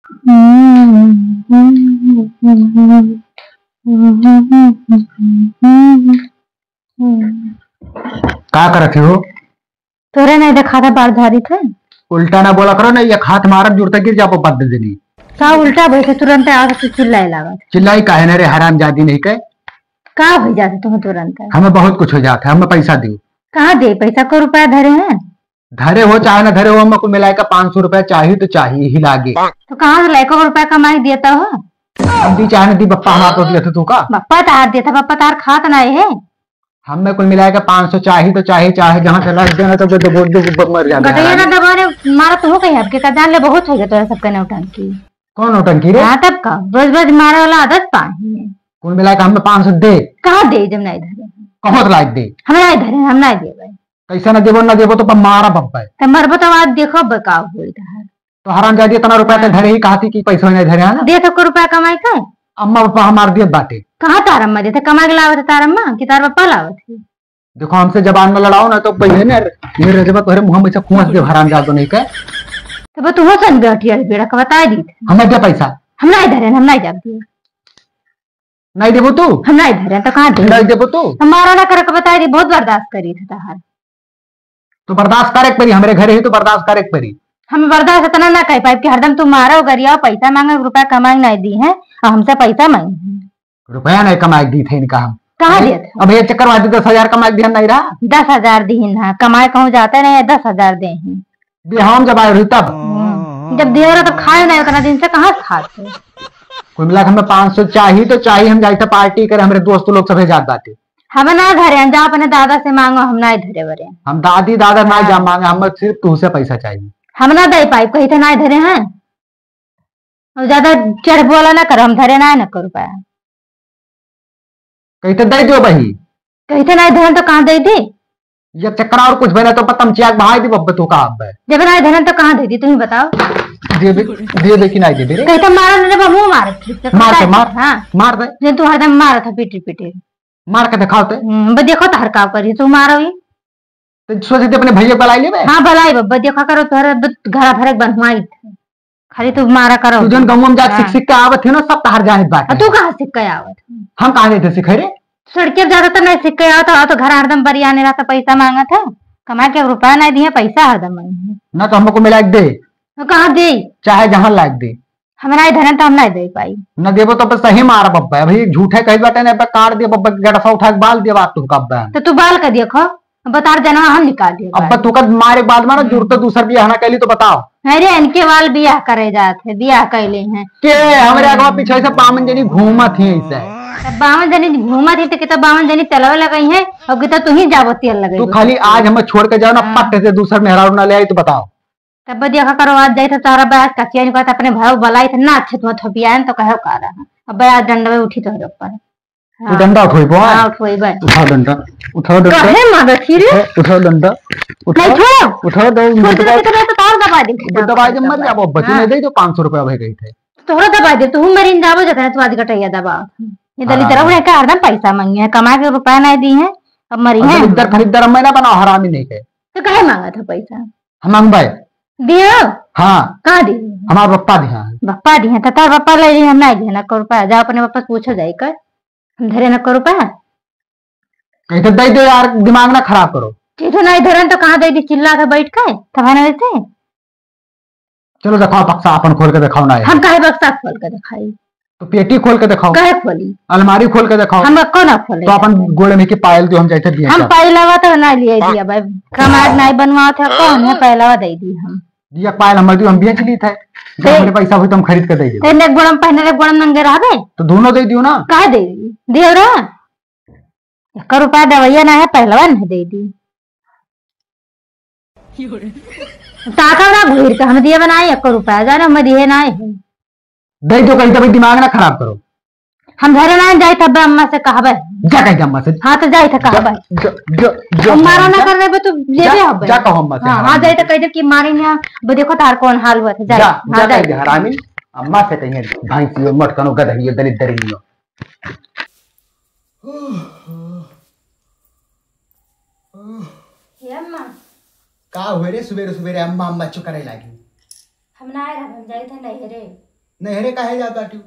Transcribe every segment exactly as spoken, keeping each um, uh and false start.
का करत हो? तोरे नहीं देखा था, बार झारी थे। उल्टा ना बोला करो, नहीं एक हाथ मारब, जुरता गिर जाबो, बद देनी। का उल्टा बैठे, तुरंत आके तू चिल्लाए लागत। चिल्लाई काहे ना रे, हरामजादी नहीं के? का हो जात है तुम्हें तुरंत? हमें बहुत कुछ हो जात है, हमें पैसा दियो। कहाँ दे पैसा, को रुपया धरे हैं? धरे हो चाहे ना धरे हो, हमें कुल मिलाए का पाँच सौ रुपया चाही तो चाही ही लागे। तो कहाँ से लाए, को रुपया कमाई देता हो? हम दी चाहे ना दी, बप्पा हमार तो देते तू का? बप्पा तार देता, बप्पा तार खात ना है। हमें कुल मिलाए के पाँच सौ चाही तो चाही, चाहे जहाँ से लाग देना तो दबो, दबो, मर जाना गटैया ना हरामी। दबा रे, मारा तो हो गई आपके का, जान ले बहुत हो गया तोरा सबके नौटंकी। कौन नौटंकी रे? हाँ, तब का? रोज रोज मारे वाला आदत पाही है। कुल मिलाए के हमें पाँच सौ दे। कहाँ दे जब नहीं धरे? कहाँ से लायक दे? हम नहीं धरे, हम नहीं देबे। कैसे ना देबो, ना देबो तो मारा बब्बे। तो मरबो तो आज देखो बे का होई तहार। तो हरामजादी इतना रुपया ते हाँ। धरे ही कहा थी कि पैसा नहीं धरे है ना? दे तो को रुपया कमाई के? अम्मा पापा हमार दियत बाटे। कहाँ तार अम्मा देते? कमाई के लावत है तार अम्मा कि तार पापा लावत है? देखो, हमसे जबान में लड़ाओ ना तो पहिले ना मेरे जब तोहरे मुंह में से खुआस दे हरामजादो नहीं के। तो बस तुहो सन बैठी है बेड़ा का बता दी। हमें दे पैसा। हम नहीं धरे, हम नहीं जाते। नहीं देबो तू? हम नहीं धरे, तो कहाँ दे? नहीं देबो तू? हम मारा ना करके बता दी, बहुत बर्दाश्त करी थे तहार। तो बर्दाश्त करे के परी, हमरे घरे ही तो बर्दाश्त करे के परी। हम बर्दाश्त इतना ना कर पाइब कि हरदम तू मारो, गरियाओ, पैसा मांगे, रुपया कमाई नहीं दी है, और हमसे पैसा मांगे। रुपया नहीं कमाई दी थे इनका हम। कहाँ अरे, दिए थे? अब ये चक्कर वादी दस हजार कमाई दी हम नहीं रहा। दस हजार दी है ना, कमाई कहूँ जाते नहीं है, दस हजार दे हैं। बिहाम जब आए रही तब। हम्म। जब दिया रहा तो खाए नहीं उतना दिन से, कहाँ से खाते? कुल मिला के हमें पाँच सौ चाही तो चाही, हम जाइते पार्टी करे, हमरे दोस्त लोग सभे जात बाटे। हम ना धरे हैं, जा अपने दादा से मांगो, हम ना धरे बरे। हम दादी दादा ना हाँ। जा मांगे, हम सिर्फ तू से पैसा चाहिए। हम ना दे पाई, कही थे ना धरे हैं। और ज्यादा चढ़ बोला ना कर, हम धरे ना, ना कर पाया। कही थे दे दो बही। कही थे ना धरे तो कहाँ दे दी? ये चक्कर और कुछ बना तो पतम चियाक बहाई दी बब्बे तू का अब्बे। जब ना धरे तो कहाँ दे दी, तुम ही बताओ। दे दे, दे दे कि नहीं दे दे रे? कही थे मारो ना रे बाबू, मार। मार दे, मार। हाँ। मार दे। जे तू हरदम मारा था पीटे पीटे। मार के दिखाओ ते। हम्म, बस देखो तो हर का करी, तू मारो ही। तो सोचे थे अपने भैया को बुला लेबे? हाँ, बुलाई बब्बा, देखा करो तोहरे ब-, घरा भरे बनवाई थे। खाली तू मारा करो। तू जौन गौवा में जाके हाँ। सीख सीख के आवत है ना, सब तहार जाहिर बात आ, है। तू कहाँ सीख के आवत है? हम कहाँ जाते सीखे रे? सड़के जाता तो नहीं सीख के आवत, आ तो घर हरदम बरियाने रहता, पैसा मांगत है, कमा के रुपया नहीं दिए, पैसा हरदम मांगे। ना तो हमको मिला के दे। तो कहाँ दे? चाहे जहाँ लायक दे। हमरा इधर तो हम नहीं दे पाई। न देबो तो बस सही मार बब्बा, अभी झूठे कही बाटे ना, अब काट दिया बब्बा, गड़सा उठा के बाल दिया बात तू का अब्बा। तो तू बाल का देखो, अब तार जनवा हम निकाल दिए अब बाल। तू का मारे के बाद मारा हम्म। जुड़ते दूसर बियाह ना कैली तो बताओ। अरे इनके वाल बियाह करे जात है, बियाह कैले हैं। के हमरे आगवा पीछे से बावन जनी घूमत ही ऐसे। तब बावन जनी घूमत ही तो कितना बावन जनी तेलवे लगाई है और कितना तू ही जाबो तेल लगे। तू खाली आज हमें छोड़ के जाओ ना, हाँ। पट्टे से दूसर मेहरारू ना ले आई तो बताओ। तब देखा करो, आज जाई तो तारा बयाज कचिया निकलत अपने भाव बलाई तो ना अच्छे तुम थोपियान तो कहो का रहा। अब बयाज डंडवे उठी तोहरे ऊपर। तू हाँ। डंडा उठोइबो? हाँ, उठोइबे। उठा डंडा, उठा डंडा। काहे मारत ही रे? उठा, उठा डंडा, उठा। नहीं छोड़ो। उठा दो, छोड़ दे, तो तार दबा दे। दबा दे, मर जाबो, बच्ची हाँ। नहीं दे तो पाँच सौ रुपया भाई कही थे। तोहरा दबा दे, तू मरिन जाबो जतने तू आज गटैया दबा। ये दलिद्र हरामी। उन्हें का हरदम पैसा मांगे हैं, कमा के रुपया नहीं दी हैं, अब मरी और हैं। दलिद्र खरीदार मैं ना बनाओ, हरामी नहीं के। तो काहे मांगा था पैसा? हम मांगबे। दियो? हाँ। कहाँ दियो? हमार पप्पा दिया। पप्पा दिया, तो तार पप्पा ले ली, हम नहीं दिया ना को रुपया। जाओ अपने पप्पा से पूछो जाई कर, हम धरे ना को रुपया। कहीं तो दे दे यार, दिमाग ना खराब करो। चीजो नहीं धरन तो कहाँ दे दी, चिल्ला के बैठ के, तब है ना वैसे। चलो दिखाओ बक्सा अपन खोल के दिखाओ ना यार। हम काहे बक्सा खोल के दिखाई? तो पेटी खोल के दिखाओ। काहे खोली? अलमारी खोल के दिखाओ। हम कौन खोले? तो अपन गोड़े में की पायल जो हम जाते दिए हम सब। पायल आवा तो ना लिए दिया भाई, कमार नहीं बनवा था, कौन है पायल आवा दे दी हम। दिया पायल हम दियो, हम बेच ली थे। जब दे। हमरे पैसा हुई तो हम खरीद के दे दियो। तेरे एक गोड़म पहने, एक गोड़म नंगे रहबे। तो दोनों दे दियो ना। काहे दे दी? दियो रे। एक रुपया दवाइया ना है, पहलवान है दे दी। ताका ना घूर के हम दिए बनाए, एक रुपया जाने हम दिए ना है। दे दो कहीं, तभी दिमाग ना खराब करो। हम घरे ना जाए तब अम्मा से कहबे। जा कहीं अम्मा से। हाँ तो जाए था कहबे। जा, जा, जा, हम मारा ना जा। कर देबे तो लेबे जा, हबे। जा कहो अम्मा से, हाँ, हाँ, हरामी। जाए तो कह दे कि मारे यहाँ, वो देखो तार कौन हाल हुआ था, जाए। जा, हाँ, जा जाए। कह दे, हरामी। अम्मा से कहीं भैंसियो, मटकनो, गदहियो, दलिद्दरियो। हे अम्मा। का हुए रे, सुबेरे सुबेरे अम्मा अम्मा चुकरे लागी? हम ना आए रहब, हम जाइत है नैहरे। नैहरे काहे जात बाटिउ?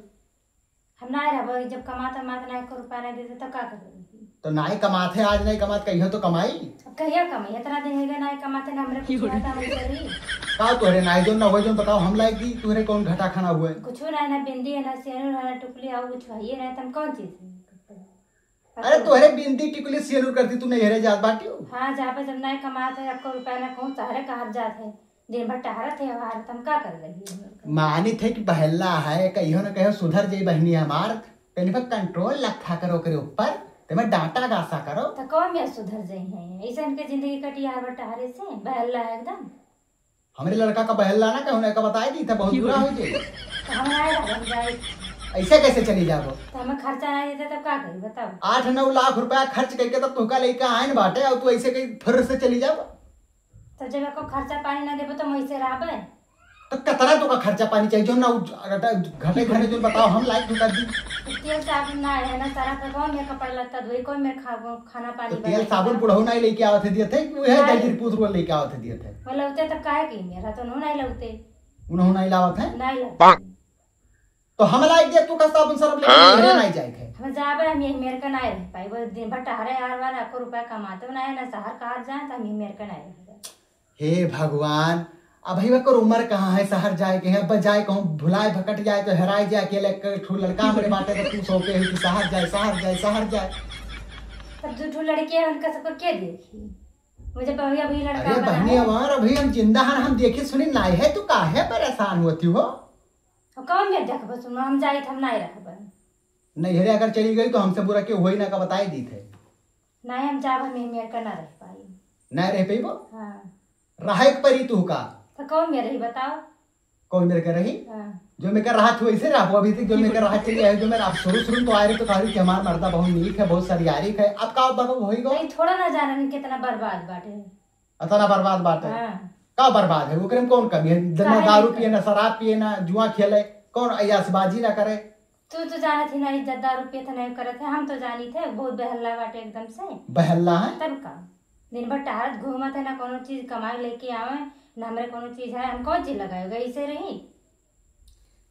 हम नाहीं रहबो, जब कमात मात ना एको रुपया ना देते तो का करबो? तो नाहीं कमात है, आज नाहीं कमात, कहियो तो कमाई। अब कहिया कमाई? इतना दिन हो गया नाहीं कमाते ना, हमरे कुछ होता, हम चली। का तोहरे नाहीं जो ना हो जो बताओ, हम लाइक दी, तोहरे कौन घाटा खाना हुए? कुछ ना, ना बिंदी है, ना सेनुर है, ना टुकली, और कुछ है ना, तुम कौन चीज है? अरे तोहरे बिंदी टिकुली सेनुर करती, तू नैहरे जात बाटिउ? हाँ, जाबे जब नाहीं कमात है, एको रुपया ना कहूँ, तोहरे कहाँ जात है? दिन भर टहरत है, वहाँ तुम का कर रही है? मानित है कि बहल्ला है, कहियो न कहियो सुधर जाई बहिनी हमार, तनी पर control रखा करो ओकरे ऊपर, तेमे डांटा गासा करो। तो कौन में सुधर जाई है? ऐसे इनके जिंदगी कटी हर बार टहरे से, बहल्ला है एकदम। हमरे लड़का का बहल्ला ना कहूँ ना, का बताई दी था, बहुत बुरा हो जाई। तो हम नाहीं रहब, हम जाई। ऐसे कैसे चली जाबो? तो हमें खर्चा नाहीं देते तब का करी, बताओ? आठ नौ लाख रुपया खर्च करके तब तुहका लेके आए न बाटे, और तू ऐसे कहीं फुर से चली जाबो? तो जब एको खर्चा पानी ना देबो तो हम ऐसे रहबे? तो कतरा तोका खर्चा पानी चाहिए, जो ना उ-, घटे घटे जो बताओ, हम लाइक कर दी। तो तेल साबुन ना है ना, सारा पे कौन में कपड़ा लत्ता धोई, कौन में खा-, खाना पानी तो तेल बनाई? साबुन बुढ़ऊ नाहीं लेके आवत है दिए थे, कि वह नाहीं। दलजीर पूत रुआ लेके आवत है दिए थे। वो लौते तब काहे की मेरा तो उन्हों नाहीं लौते। उन्हों नाहीं लावत है? नाहीं लौते। तो हम लाइक दिए, तू का साबुन सरफ लेके हाँ? नैहरे नाहीं जाए है? हम जाबे, हम यही मेर के नाहीं रह पाई। वो दिन भर टहरे यार वार, एको रुपया कमाते ना है, ना शहर कहाँ जाए, तो हम यही मेर के नाहीं रह पाई। हे भगवान, अब ही ओकर उम्र कहाँ है शहर जाए के है? अब जाए कहूँ भुलाए भकट जाए तो हेराए जाए, अकेले एक ठो लड़का हमरे बाटे तो तू सौंपे हो कि शहर जाए, शहर जाए, शहर जाए। तब दू ठो लड़के हैं, उनका सबको के देखी? मुझे अभी, अभी लड़का अरे बहनी है। हमार, अभी हम जिंदा हन, हम देखे सुने नाहीं है, तू काहे परेशान होती हो? और कौन में देखबो सुनो, हम जाई, हम नाहीं रहबे। नैहरे अगर चली गई तो हमसे बुरा के होई ना का बताई दी थे। नाहीं, हम जाब, हम यही मेर का ना रह पाई। ना रह पइबो? हाँ। रहे के परी तुहका। तो कौन में रही बताओ? कौन मेर के रही? हाँ। जो मेर के रहत हो वैसे रहबो। अभी तक जो मेर के रहत चली आए, जो मेर आप शुरू शुरू में तो आए रहे तो कह रही कि हमार मर्दा बहुत नीक है, बहुत सरियारिक है। अब का बदल होई गो? नहीं, थोड़ा ना जाना नहीं कितना बर्बाद बाटे। अतना बर्बाद बाटे। हाँ। का बर्बाद है? ओकरे में कौन कमी है? ना काहे दारू नहीं पिए, करे? ना शराब पिए, ना जुआ खेले, कौन अय्यासबाजी ना करे? तू तो जानत ही ना, इज्जत दारू पिए थे, नहीं करत है। हम तो जानी थे, बहुत बहल्ला बाटे एकदम से। बहल्ला है? तब का? दिन भर टहरत घूमत है, ना कोनो चीज कमाए लेके आवे, ना हमरे कोनो चीज है, हम कौन चीज लगाए, ऐसे रही?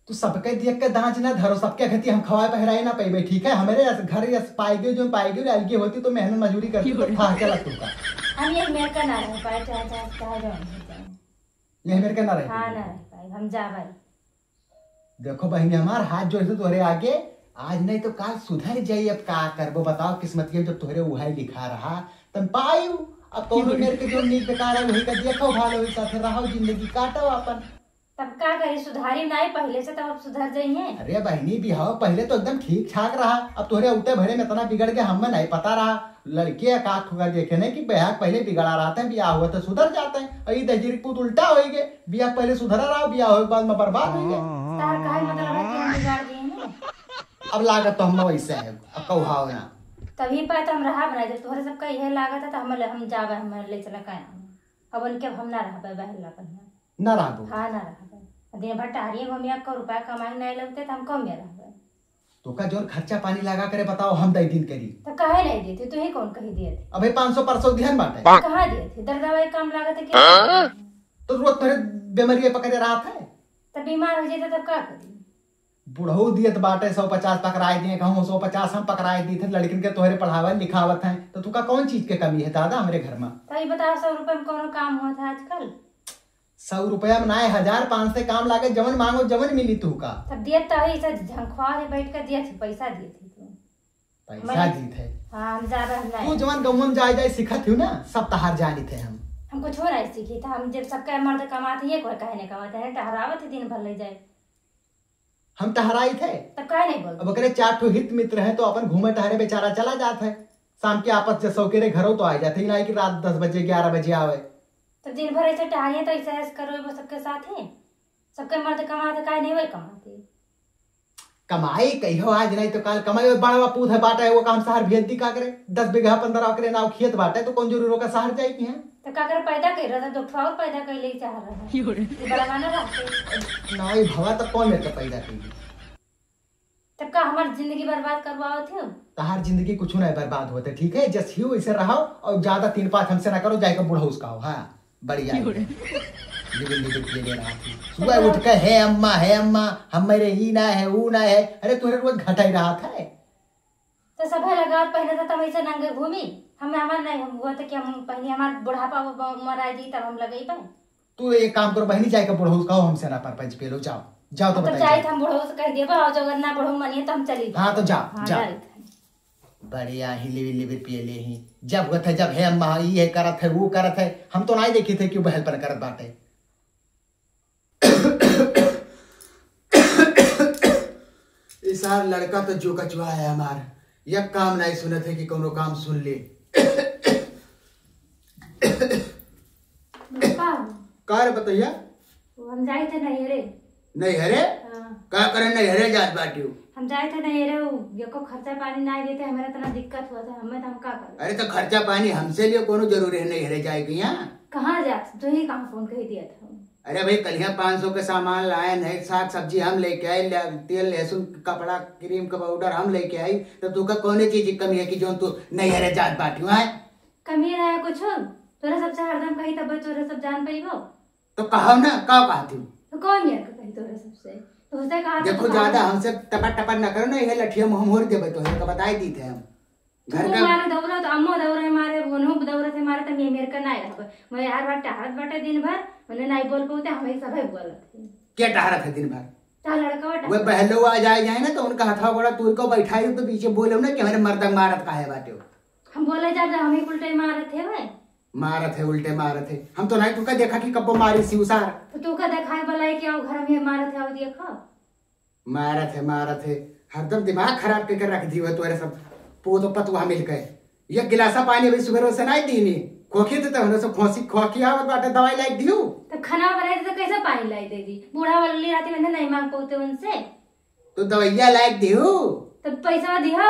तू सबके देख के दांच ना धरो, सबके खेती हम खवाए पहराए ना पइबे, ठीक है? हमरे अस-, घर यस पाएगे जो पाएगे, अलगे होती तो मेहनत मजूरी करती तो था चला तू का। हम ये मेर का ना रह पाए, चाहे, चाहे, चाहे जौन हो जाए। ये मेर का ना रह हाँ, पाए। ना रह पाए, हम जाबे। देखो बहिनी, हमार हाथ जोड़ से तोहरे आगे, आज नहीं तो काल सुधर जाई। अब का करबो बताओ, किस्मतिया जब तोहरे उहाई लिखा रहा, तब पायू। अब कौनो मेर के जो नीक बेकार है, वही का देखो, भालो वही साथे रहो, जिंदगी काटो अपन। तब का करी, सुधारी नाई पहिले से, तब अब सुधर जइहे। अरे बहिनी, बिहाव पहिले तो एकदम ठीक ठाक रहा, अब तोहरे उते भरे में इतना बिगड़ गया, हमें नहीं पता रहा। लड़के का ठुका देखे नहीं कि बिहाव पहिले बिगड़ा रहता है, बियाह हुआ तो सुधर जाता है, और ये दहिजरी पूत उल्टा होई गए, बियाह पहिले सुधरा रहा, बियाह होए के बाद में बर्बाद होई गए। तार काहे मतलब है कि हम बिगाड़ दिए हैं? अब लागत तो हम वैसे है, अब कहुआओ ना। तभी पाए तो हम रहा बनाए, जब तोहरे सबका यह लागत है तो हम ले, हम जावे, हम ले चला काहे हम? अब उनके हम ना रहबे बहला पहिया। ना रहबो? हाँ, ना रहबे। दिन भर टहरिए घूमिया, को रुपया कमाए नहीं लगते तो हम कम में रहबे। तो का जोर खर्चा पानी लगा करे बताओ, हम दई दिन करी। तो काहे नहीं देती? तू ही कौन कही दिए थे? अबे पाँच सौ परसों दिहन बाटे। कहाँ दिए थे? दर्द दवाई काम लागत है कि हाँ? तो रोज तोहरे बीमारी पकड़े रहा था। तो बीमार हो जाता तब का करी? बुढ़ऊ दियत बाटे सौ पचास पकड़ाए दिए, कहूँ सौ पचास हम पकड़ाए दी थे, लड़किन के तोहरे पढ़ावत लिखावत हैं, तो तुका कौन चीज के कमी है दादा हमरे घर में? तो ये बताओ, सौ रुपये में कौनो काम हुआ था आजकल? सौ रुपया में नाय, हजार पाँच से काम लागे, जवन मांगो जवन मिली तुहका। तब दियत तो है, इसे झंखवा दे बैठ के दियत ही, पैसा दियत ही तू। पैसा हमारे दियत है। हाँ, हम ज्यादा हम तू नहीं। जवन गौवा में जाए जाए सिखत हूँ ना, सब तहार जानी थे हम। हम कुछ हो नहीं सीखी था, हम जब सबके मर्द कमाते हैं, कोई काहे नहीं कमाते हैं, टहरावत ही दिन भर ले जाए। हम टहराई थे। तब काहे नहीं बोलते? अब ओकरे चार ठो हित मित्र हैं, तो अपन घूमे टहरे बेचारा चला जात है। शाम के आपस जब सौकेरे घरों तो आ जाते ही, ना कि रात दस बजे, ग्यारह बजे आवे। तब दिन भर ऐसे टहरिए तो ऐसे ऐसे करो वो सबके साथ ही। सबके मर्द कमाते, काहे नहीं वही कमाते? कमाई कहियो आज नहीं तो काल कमाई। और बड़वा पूत है बाटा है, वो काम शहर भेज दी का करे? दस बीघा पन्द्रह ओकरे नाव खेत बाटे, तो कौन जरूर ओकर शहर जाए की है? तो का करे, पैदा कर रहा था, दो ठो और पैदा कर ले चाह रहा है। ये बड़ा माना रहते। ना, ये भवा तो कौन लेकर पैदा करी? तब का हमार जिंदगी बर्बाद करवावत हो? तहार जिंदगी कुछ नहीं बर्बाद होते, ठीक है? जस ही वैसे रहो और ज्यादा तीन पाँच हमसे ना करो, जाएगा बूढ़ा उसका हो। हाँ, बढ़िया है। लिबिर लिबिर पिए ले रहा थी। सुबह उठ के, "हे अम्मा, हे अम्मा, हम मेरे ई ना है, ऊ ना है।" अरे, तोहरे रोज घटाई रहा था। तो सब है लगा, पहले तो तुम ऐसे नंगे घूमी, हम, हमार नहीं हम हुआ तो कि हम पहले हमार बुढ़ापा उ-, उम्र आ जाई, तब हम लगई बा। तू एक काम करो बहनी, जाए के बुढ़ऊ से कहो, हमसे ना परपंच पेलो, जाओ, जाओ तो हम तो बताइए। जाए थे, हम बुढ़ऊ से कह देबा, और जो अगर ना बुढ़ऊ मनिए तो हम चली हाँ, तो जाओ, हाँ, जाओ। जाए थे। बढ़िया ही लिबिर लिबिर पिए ले ही। जब होत है, जब है अम्मा, ई है करत है, वो करत है, हम तो नहीं देखी थे कि बहलपन करत बाटे। ई सार लड़का तो जो कचुआ है हमार, यक काम नहीं सुनत है कि कौनो काम सुन ले। का हो? का रे बतैया? वो हम जाए थे नैहरे। नैहरे? हाँ। का करे नैहरे जात बाटियो? हम जाए थे नैहरे, वो यको खर्चा पानी ना देते, हमारा इतना दिक्कत हुआ था, हमें तो हम का करें? अरे तो खर्चा पानी हमसे लिए कोनो जरूरी है नैहरे जाए के यहाँ? कहाँ जात? तू ही कहाँ फोन कही दिया था? अरे भाई, कलिया पाँच सौ के सामान लाए नहीं, साग सब्जी हम लेके आए, ले-, तेल, लहसुन, कपड़ा, क्रीम का पाउडर हम लेके आई, तो तू का कौने चीज की कमी है कि जो तू नैहरे जात बाटियो है? कमी रहे कुछ, तोरा सबसे हरदम कही तब तोरा सब जान पइबो। तो कहो ना, का कहती हूँ? तो कौन यार का कही तोरा सबसे? तो उसे कहा तो देखो, तू ज्यादा कहा। हमसे टपर टपर ना करो ना, ये लठिया मुँह मोड़ देबे तो, ये का बताई दी थे हम। तू घर का मारे दौरा तो अम्मो दौरा मारे, ओनहु दौरा थे मारे, तो मैं मेरे का नाई रहबे। मैं यार बात टहरत बाटे दिन भर, उन्हें नाई बोल पाते, हमें सभे बोलत है। के टहरत है दिन भर? ता लड़का वो टहरत। बहलो आ जाए, जाए ना, तो उनका हथवा गोड़ा तूर को बैठाई, तो पीछे बोलो ना कि हमारे मर्दंग मारत काहे बाटे हो? हम बोले जब, जब हमें उल्टे मारत है वे। मारत है, उल्टे मारत है। हम तो नहीं तुका देखा कि कब्बो मारी सी उसार। तो तू का देखाए वाला है कि आओ घर में मारत है, आओ देखो। मारत है, मारत है, हरदम दिमाग खराब करके रख दियो है तोरे सब पोतो पतुआ मिलके। ये गिलासा पानी अभी सुबह से नहीं दीनी। खोखी तो तहने से खोसी, खोखी आवत बाटे, दवाई लाई दियो। तो खाना बनाए थे तो कैसे पानी लाई दे दी? बूढ़ा वाली राती में नहीं मांग पाते उनसे। तो दवाइया लाई दियो। तो पैसा दियो,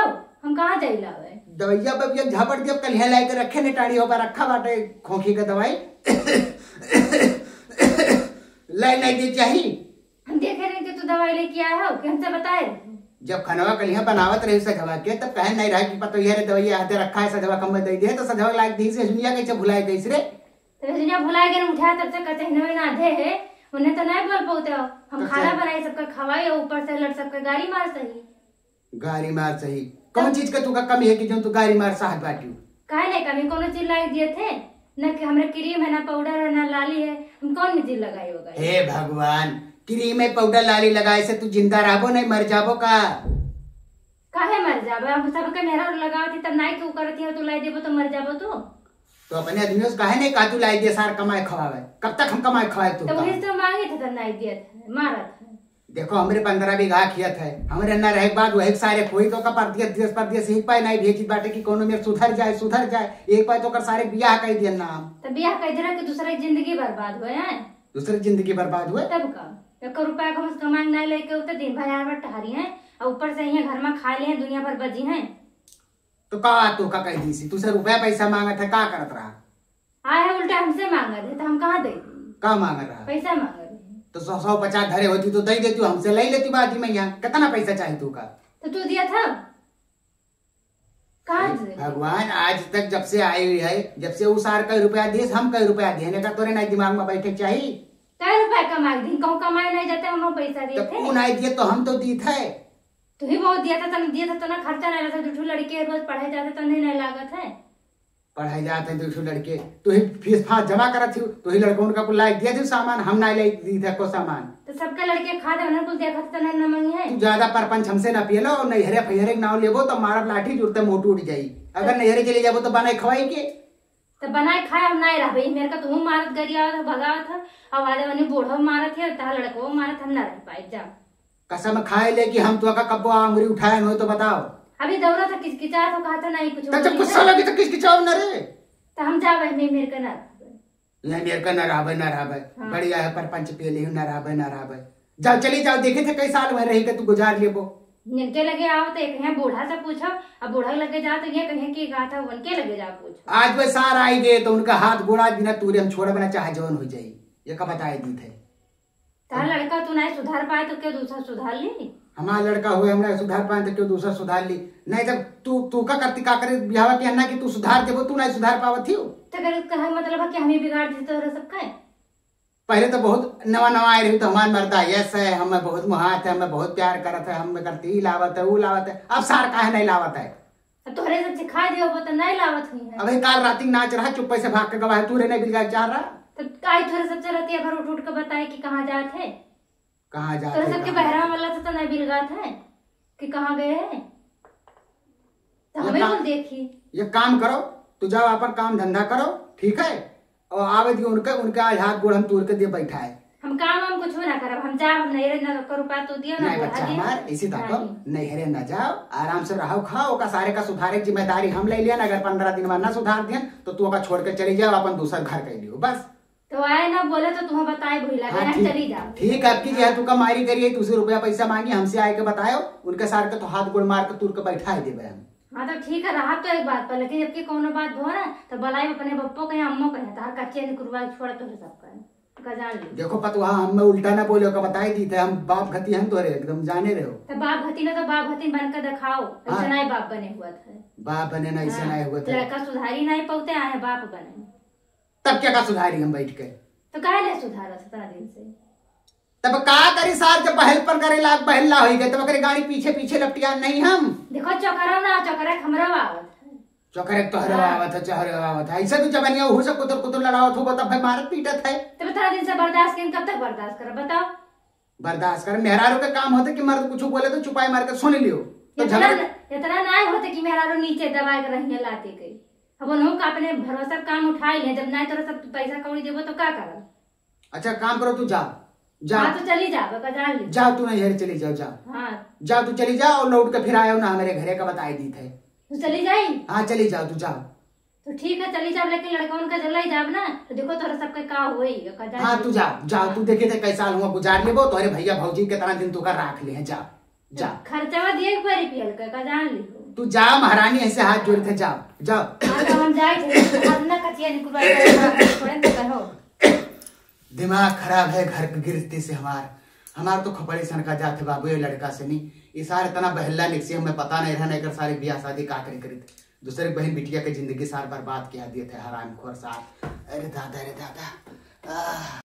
हम कहाँ जाई लावे? दवाइया पर ये झापड़ दियो, कल यहाँ लाई के रखे ने टाड़ी हो पर रखा बाटे खोखी का दवाई। लाई नहीं दे चाही। हम देखे रहे कि तू दवाई लेके आया हो, कि हमसे बताए? जब खनवा कलिया बनावत रही सजवा के, तब कहे नहीं रहा कि पतो ये रे दवाई हाथे रखा है, सजवा कम दे दे, तो सजवा लाग दी से दुनिया कैसे भुलाए गई रे? तो दुनिया भुलाए गए, उठा तब से कहते हैं, "नवे ना आधे है, उन्हें तो नहीं बोल पाते हो।" हम तो खाना क्या? बनाई, सबका खवाई, और ऊपर से लड़ सबका गारी मार सही। गारी मार सही। कौन चीज का तुका कमी है कि जो तू गारी मार साहत बाटियो? काहे नहीं कमी, कोनो चीज लाई दिए थे? ना कि हमरा क्रीम है, ना पाउडर है, ना लाली है, हम कौन चीज लगाई होगा? हे भगवान, क्रीम है, पाउडर, लाली लगाए से तू जिंदा रहबो, नहीं मर जाबो का? काहे मर जाबो? हम सबके मेहरा लगावत ही, तब नाई तू करत ही, तू लाई देबो तो मर जाबो तू। तो अपने आदमियों से काहे नहीं कहा तू लाई दे, सार कमाए खवावे? कब तक हम कमाए खवाए तू तो का? वही तो मांगे थे, तब नाई दिए थे, मारत है। देखो, हमरे पन्द्रह बीघा खेत है, हमरे न रहे के बाद वही सारे कोई तो का परदेस, देश परदेस ही पाए नहीं भेजी बाटे कि कोनो मेर सुधर जाए, सुधर जाए। एक पाए तो ओकर सारे बियाह कर दिया नाम। तो बियाह कर दिया कि दूसरा की जिंदगी बर्बाद हुए हैं। दूसरे की जिंदगी बर्बाद हुए? तब का? एक रुपया कम से कमाई नहीं लेके होते, दिन भर यार बट टहरी हैं, और ऊपर से यहाँ घर में खा लिए हैं, दुनिया भर बजी हैं। तो का तू का कह दी सी? तुझसे रुपया पैसा मांगत है, का करत रहा? आए है उल्टा हमसे मांगत है, तो हम कहाँ दे दी? का मांगत रहा? पैसा मांगत है। तो सौ, सौ पचास धरे होती तो दे देती, हमसे ले लेती बात ही में यहाँ। कितना पैसा चाही तू का? तो तू दिया था? कहाँ हे से? भगवान, आज तक जब से आई हुई है, जब से उ सार कई रुपया दिए, हम कई रुपया दिए, नहीं का तोरे नहीं दिमाग में बैठे के चाही? कई रुपया कमाई दी, कहूँ कमाए नहीं जाते, हम पैसा दिए तो थे। उ नहीं दिए तो हम तो दी थे। तू ही बहुत दिया था, तने दिया था, तना खर्चा नहीं रहता, दू ठो लड़के रोज पढ़े जाते, तने नहीं लागत है। पढ़ाई जात है दू ठो लड़के, तू ही फीस फास जमा करत ही, तू ही लड़कों का कुल लायक दिया थी सामान, हम ना ले दी थे को सामान। तो सबके लड़के खा दे, उन्हें कुल देखा था, तने न मंगी है। तू ज्यादा परपंच हमसे ना पिए लो, और नैहरे फैहरे के नाव लेबो तो मारब लाठी जुड़ते मुंह टूट जाई। अगर नैहरे चले जाबो तो बनाए खवाई के? तो बनाए खाए हम ना रहबे, मेरे का तू मारत गरियावत हो, भगावत हो, और आधे वनी बूढ़ो मारत है, तहा लड़को मारत, हम ना रह पाए, जा। कसम खाए ले कि हम तो का कब्बो आंगुरी उठाए हो तो बताओ। अभी दौरा था किचकिचा तो कहा था नहीं कुछ तो जब बोली गुस्सा है। लगी तो किचकिचाओ ना रे। तो हम जाबे, मैं मेरे का ना रहबे। नहीं, मेरे का ना रहबे, ना रहबे। हाँ। बढ़िया है, परपंच पे ले ना रहबे, ना रहबे। जाओ, चली जाओ, देखे थे कई साल में रही के तू गुजार लेबो। इनके लगे आओ तो एक यहाँ बूढ़ा से पूछो, अब बूढ़ा लगे जाओ तो ये कहें कि कहा था, उनके लगे जाओ पूछो। आज वे सार आई गए तो उनका हाथ गोड़ा बिना तूरे हम छोड़बे ना, चाहे जौन हो जाई। ये का बताए दी थे। तार लड़का तू नहीं सुधार पाए तो क्यों दूसरा सुधार ली? हमारा लड़का हुए, हम नहीं सुधार पाए तो क्यों दूसरा सुधार ली? नहीं जब तू, तू का करती का करे बिहावा के ना कि तू सुधार देबो, तू नहीं सुधार पावत ही हो। तो अगर कहे मतलब है कि हम ही बिगाड़ देते हो सबका है? पहले तो बहुत नवा नवा आए रही तो हमार मर्दा, "यस है, हमें बहुत मुहात है, हमें बहुत प्यार करत है, हमें करती ही लावत है, ऊ लावत है।" अब सार काहे नहीं लावत है? तो तोहरे सब सिखा दियो, वो तो नहीं लावत हुई है। अबे काल राती नाच रहा, चुप्पे से भाग के गवा है, तू रे नहीं बिलगा चाह रहा। तो आई तोहरे सब चलती है, भर उठ उठ के बताए कि कहाँ जात है। कहाँ जात तोहरे है, सबके कहाँ बहरा जात है? वाला तो, तो नहीं बिलगात है कि कहाँ गए हैं। तो ये हमें काम, बोल देखी। ये काम करो, तू जाओ अपन काम धंधा करो, ठीक है? और आवे दियो उनके, उनके आज हाथ गोड़ हम तोड़ के दे बैठा है। हम काम हम कुछ ना करब, हम जाब, हम नैहरे ना करू पा तो दियो ना नहीं बुढ़ा बच्चा दियो। हमार, इसी ताको नहीं। नैहरे ना जाओ, आराम से रहो खाओ, ओका सारे का सुधारे की जिम्मेदारी हम ले लिया ना। अगर पंद्रह दिन में ना सुधार दियन तो तू ओका छोड़ के चली जाओ, अपन दूसर घर कर लियो बस। तो आए ना बोले तो तुम्हें बताए भूला हाँ, गए, ठीक, चली जाओ। ठीक है, अब की जो है तू कमाई करिए, तुझसे रुपया पैसा मांगी, हमसे आए के बतायो, उनके सार के तो हाथ गोड़ मार के तोड़ के बैठा ही देबे हम। हाँ तो ठीक है, रहा तो एक बात पर, लेकिन जबकि कोनो बात हो ना तो बलाई अपने बप्पो कहे, अम्मो कहे, तार कच्चे निकुरवा छोड़ तो सब कहे। का जान ली। देखो पतोहा, हम में उल्टा ना बोले, ओका बताई दी थे, हम बाप घती हम तोरे एकदम जाने रहो। तो बाप घती ना तो बाप घती बन के दिखाओ, ऐसा हाँ। नहीं बाप बने हुआ था। बाप बने ना, ऐसा हाँ। नहीं हुआ था। लड़का सुधारी नहीं पौते आए बाप बने। तब क्या का सुधारी हम बैठ के? तो काहे ले सुधारा सतना दिन से? तब का करी सार, जब बहलपन करे लाग बहल्ला होई गए, तब ओकरे गाड़ी पीछे पीछे लपटिया नहीं हम। देखो चोकरा ना, चोकरा हमरो आवत है। चोकरे तोहरे हाँ। आवत है, चोहरे आवत है। ऐसे तू जबनिया ओहू से कुतुर कुतुर लड़ावत हो, तब भाई मारत पीटत है। तब इतना दिन से बर्दाश्त किन, कब तक बर्दाश्त कर बताओ? बर्दाश्त कर, मेहरारू के काम होते कि मर्द कुछ बोले तो चुपाई मार के सुन लियो। तो इतना, झगड़ा इतना ना होते कि मेहरारू नीचे दबाए के रहिए लाते के। अब उन्हों का अपने भरोसा काम उठाई ले, जब नहीं तोरा सब पैसा कौड़ी देबो तो का करब? अच्छा काम करो, तू जाओ, जाओ। हाँ, तो चली जाओ, का जान ली। जाओ, तू नैहर चली जाओ, जाओ। हाँ। जाओ, तू चली जाओ और लौट के फिर आयो ना, हमारे घरे का बताई दी थे। तू चली जाई? हाँ, चली जाओ, तू जाओ। तो ठीक है, चली जाओ, लेकिन लड़कवन का जल्ला ही जाब ना, तो देखो तोरा सबके का होई, का जान हाँ, ली। तू जाओ, जाओ, तू देखे थे कैसा हुआ गुजार लेबो, तोरे भैया भौजी कितना दिन तू का राख ले हैं, जाओ। जा। खर्चवा दिए एक बारी पियल का, का जान ली हो। तू जा महारानी, ऐसे हाथ जोड़ के जा, जा। हाँ, तो हम जाए थे, हम ना कचिया निकुलवा के छोड़े तो कहो। दिमाग खराब है घर की गिरस्ती से हमार। हमार तो खपड़ी सनका जात है बाबू, ये लड़का से नहीं। ये सार इतना बहल्ला निकसी, हमें पता नहीं रहना, एकर सारी बियाह शादी का करी करी। दूसरे बहन बिटिया के जिंदगी सार बर्बाद किया दिए थे, हरामखोर सार। अरे दादा, अरे दादा। आह।